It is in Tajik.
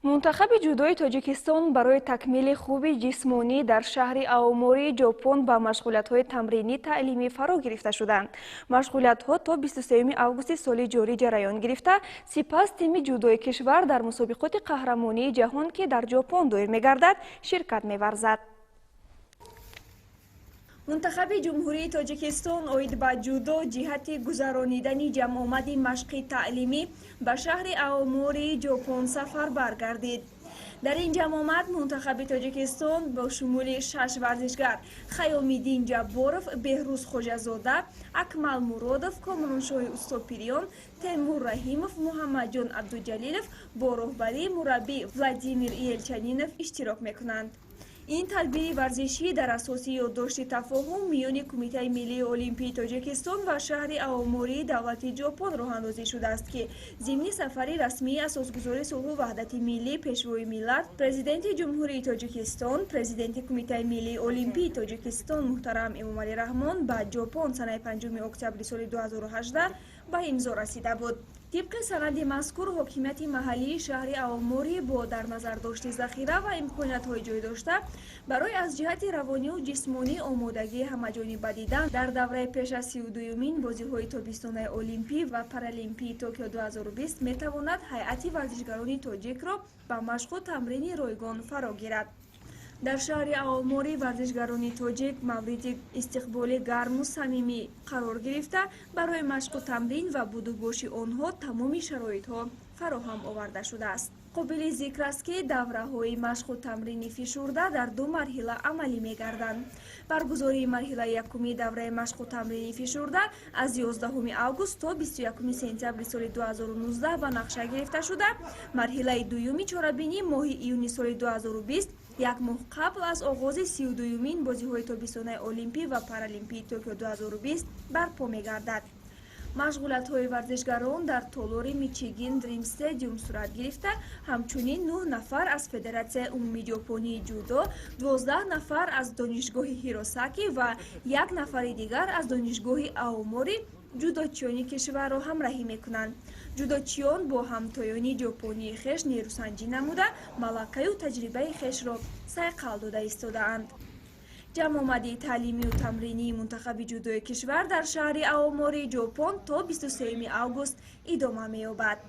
Мунтахаби ҷудои Тоҷикистон барои такмили хуби ҷисмонӣ дар шаҳри Аомории Ҷопон ба машғулиятҳои тамринӣ таълимӣ фаро гирифта шуданд. Машғулиятҳо то 23 августи соли ҷорӣ ҷараён гирифта, сипас тими ҷудои кишвар дар мусобиқоти қаҳрамонии ҷаҳон, ки дар Ҷопон доир мегардад, ширкат меварзад. Мунтахаби Ҷумҳурии Тоҷикистон оид ба ҷудо ҷиҳати гузаронидани ҷамъомади машқи таълимӣ ба шаҳри Аомории Ҷопон сафарбар гардид. Дар ин ҷамъомад мунтахаби Тоҷикистон бо шумули шаш варзишгар: Хаёмиддин Ҷабборов, Беҳрӯз Хоҷазода, Акмал Муродов, Комроншоҳи Устопириён, Темур Раҳимов, Муҳаммадҷон Абдуҷалилов бо роҳбарии мураббӣ Владимир Елчанинов иштирок мекунанд. Ин тадбири варзишӣ дар асоси ёддошти тафоҳум миёни Кумитаи миллии олимпии Тоҷикистон ва шаҳри Аомории давлати Ҷопон роҳандозӣ шудааст, ки зимни сафари расмии Асосгузори сулҳу ваҳдати миллӣ, Пешвои миллат, Президенти Ҷумҳурии Тоҷикистон, Президенти Кумитаи миллии олимпии Тоҷикистон муҳтарам Эмомалӣ Раҳмон ба Ҷопон санаи 5 октябри соли 2018 ба имзо расида буд. Тибқи санади мазкур, ҳокимияти маҳаллии шаҳри Аоморӣ бо дар назардошти захира ва имкониятҳои ҷой дошта барои аз ҷиҳати равонию ҷисмонӣ омодагии ҳамаҷониба дидан дар давраи пеш аз 32-юмин бозиҳои тобистонаи олимпӣ ва паралимпии Токио 2020 метавонад ҳайати варзишгарони тоҷикро ба машқу тамрини ройгон фаро гирад. Дар шаҳри Аоморӣ варзишгарони тоҷик мавриди истиқболи гарму самимӣ қарор гирифта, барои машқу тамрин ва будубоши онҳо тамоми шароитҳо фароҳам оварда шудааст. Қобили зикр аст, ки давраҳои машқу тамрини фишурда дар ду марҳила амалӣ мегарданд. Баргузории марҳилаи якуми давраи машқу тамрини фишурда аз 11 август то 21 сентябри соли 2019 ба нақша гирифта шуда, марҳилаи дуюми чорабинӣ моҳи июни соли 2020, як моҳ қабл аз оғози 32-юмин бозиҳои тобистонаи олимпӣ ва паралимпии Токио 2020 барпо мегардад. Машғулиятҳои варзишгарон дар толори Мичигин Дрим Стадиум сурат гирифта, ҳамчунин нӯҳ нафар аз Федератсияи умумиҷопонии ҷудо, 12 нафар аз Донишгоҳи Ҳиросаки ва як нафари дигар аз Донишгоҳи Аомори ҷудочиёни кишварро ҳамраҳӣ мекунанд. Ҷудочиён бо ҳамтоёни ҷопонии хеш нерӯсанҷӣ намуда, малакаю таҷрибаи хешро сайқал дода истодаанд. Ҷамъомади таълимию тамринии мунтахаби ҷудои кишвар дар шаҳри Аомории Ҷопон то 23 август идома меёбад.